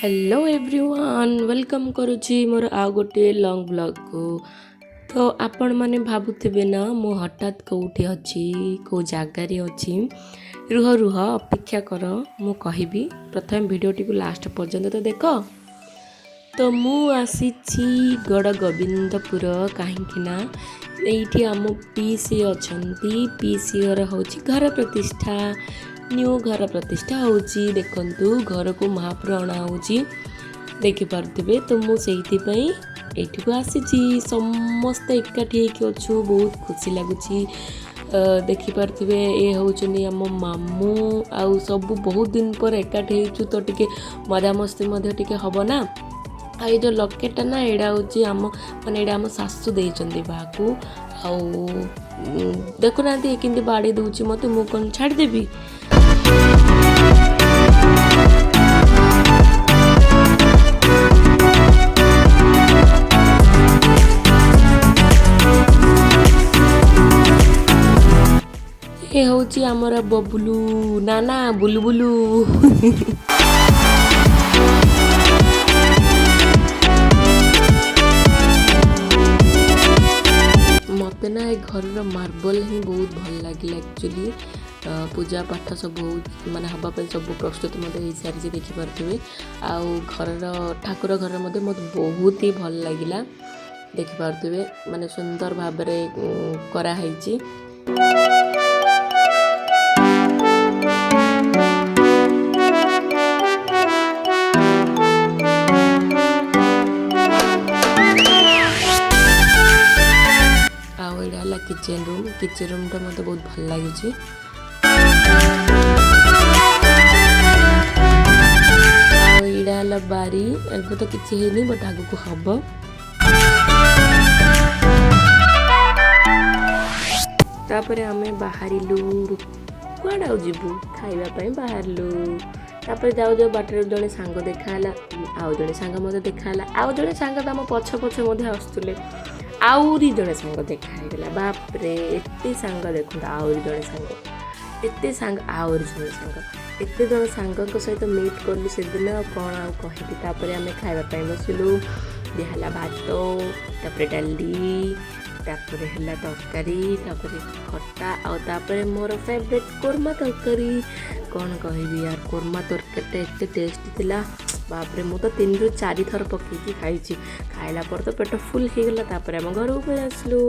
Hello everyone, welcome କରୁଛି ମୋର ଆଉ ଗୋଟିଏ ଲଙ୍ଗ୍ ବ୍ଲଗ୍କୁ। ତ ଆପଣମାନେ ଭାବୁଥିବେ ନା, ମୁଁ ହଠାତ୍ କେଉଁଠି ଅଛି, କେଉଁ ଜାଗାରେ ଅଛି? ରୁହ ରୁହ, ଅପେକ୍ଷା କର, ମୁଁ କହିବି। ପ୍ରଥମେ ଭିଡ଼ିଓଟିକୁ ଲାଷ୍ଟ ପର୍ଯ୍ୟନ୍ତ ତ ଦେଖ। ତ ମୁଁ ଆସିଛି ଗଡ଼ ଗୋବିନ୍ଦପୁର, କାହିଁକି ନା ଏଇଠି ଆମ ପିଇସି ଅଛନ୍ତି। ପିଇସି ଘର ହେଉଛି ଘର ପ୍ରତିଷ୍ଠା, ନ୍ୟୁ ଘର ପ୍ରତିଷ୍ଠା ହେଉଛି। ଦେଖନ୍ତୁ, ଘରକୁ ମହାପ୍ରଭୁ ଅଣା ହେଉଛି, ଦେଖିପାରୁଥିବେ। ତ ମୁଁ ସେଇଥିପାଇଁ ଏଇଠିକୁ ଆସିଛି। ସମସ୍ତେ ଏକାଠି ହେଇକି ଅଛୁ, ବହୁତ ଖୁସି ଲାଗୁଛି। ଦେଖିପାରୁଥିବେ, ଏ ହେଉଛନ୍ତି ଆମ ମାମୁଁ। ଆଉ ସବୁ ବହୁତ ଦିନ ପରେ ଏକାଠି ହେଇଛୁ, ତ ଟିକେ ମଜାମସ୍ତି ମଧ୍ୟ ଟିକେ ହେବ ନା। ଆଉ ଏଇ ଯେଉଁ ଲକେଟଟା ନା, ଏଇଟା ହେଉଛି ଆମ, ମାନେ ଏଇଟା ଆମ ଶାଶୁ ଦେଇଛନ୍ତି ବାହାକୁ। ଆଉ ଦେଖୁନାହାନ୍ତି, ଏ କେମିତି ବାଡ଼େଇ ଦେଉଛି ମୋତେ, ମୁଁ କ'ଣ ଛାଡ଼ିଦେବି? ଏ ହେଉଛି ଆମର ବବୁଲୁ, ନା ନା, ବୁଲୁ ବୁଲୁ। ମୋତେ ନା ଏ ଘରର ମାର୍ବଲ ହିଁ ବହୁତ ଭଲ ଲାଗିଲା। ଆକ୍ଚୁଆଲି ପୂଜା ପାଠ ସବୁ ମାନେ ହେବା ପାଇଁ ସବୁ ପ୍ରସ୍ତୁତି ମଧ୍ୟ ହେଇସାରିଛି, ଦେଖିପାରୁଥିବେ। ଆଉ ଘରର ଠାକୁର ଘର ମଧ୍ୟ ମୋତେ ବହୁତ ହି ଭଲ ଲାଗିଲା। ଦେଖିପାରୁଥିବେ, ମାନେ ସୁନ୍ଦର ଭାବରେ କରାହେଇଛି। ଆଉ ଏଇଟା ହେଲା କିଚେନ୍ ରୁମ୍। କିଚେନ୍ ରୁମ୍ଟା ମୋତେ ବହୁତ ଭଲ ଲାଗୁଛି। ଆଉ ଏଇଟା ହେଲା ବାରି। ଏବେ ତ କିଛି ହେଇନି, ବଟ୍ ଆଗକୁ ହବ। ତାପରେ ଆମେ ବାହାରିଲୁ। କୁଆଡ଼େ ଆଉ ଯିବୁ? ଖାଇବା ପାଇଁ ବାହାରିଲୁ। ତାପରେ ଯାଉ ଯାଉ ବାଟରେ ଜଣେ ସାଙ୍ଗ ଦେଖା ହେଲା, ଆଉ ଜଣେ ସାଙ୍ଗ ମଧ୍ୟ ଦେଖା ହେଲା, ଆଉ ଜଣେ ସାଙ୍ଗ ତ ଆମ ପଛ ପଛେ ମଧ୍ୟ ଆସୁଥିଲେ। ଆହୁରି ଜଣେ ସାଙ୍ଗ ଦେଖା ହେଇଗଲା। ବାପରେ, ଏତେ ସାଙ୍ଗ! ଦେଖନ୍ତୁ, ଆହୁରି ଜଣେ ସାଙ୍ଗ, ଏତେ ସାଙ୍ଗ, ଆହୁରି ଜଣେ ସାଙ୍ଗ। ଏତେ ଜଣ ସାଙ୍ଗଙ୍କ ସହିତ ମିଟ୍ କଲୁ ସେଦିନ, ଆଉ କ'ଣ ଆଉ କହିବି। ତାପରେ ଆମେ ଖାଇବା ପାଇଁ ବସିଲୁ। ଦିଆହେଲା ଭାତ, ତାପରେ ଡାଲି, ତାପରେ ହେଲା ତରକାରୀ, ତାପରେ ଖଟା, ଆଉ ତାପରେ ମୋର ଫେଭରେଟ୍ କୋରମା ତରକାରୀ। କ'ଣ କହିବି ୟାର, କୋରମା ତରକାରୀଟା ଏତେ ଟେଷ୍ଟ ଥିଲା, ବାପରେ! ମୁଁ ତ ତିନିରୁ ଚାରି ଥର ପକେଇକି ଖାଇଛି। ଖାଇଲା ପରେ ତ ପେଟ ଫୁଲ୍ ହେଇଗଲା। ତାପରେ ଆମ ଘରକୁ ପଳେଇ ଆସିଲୁ।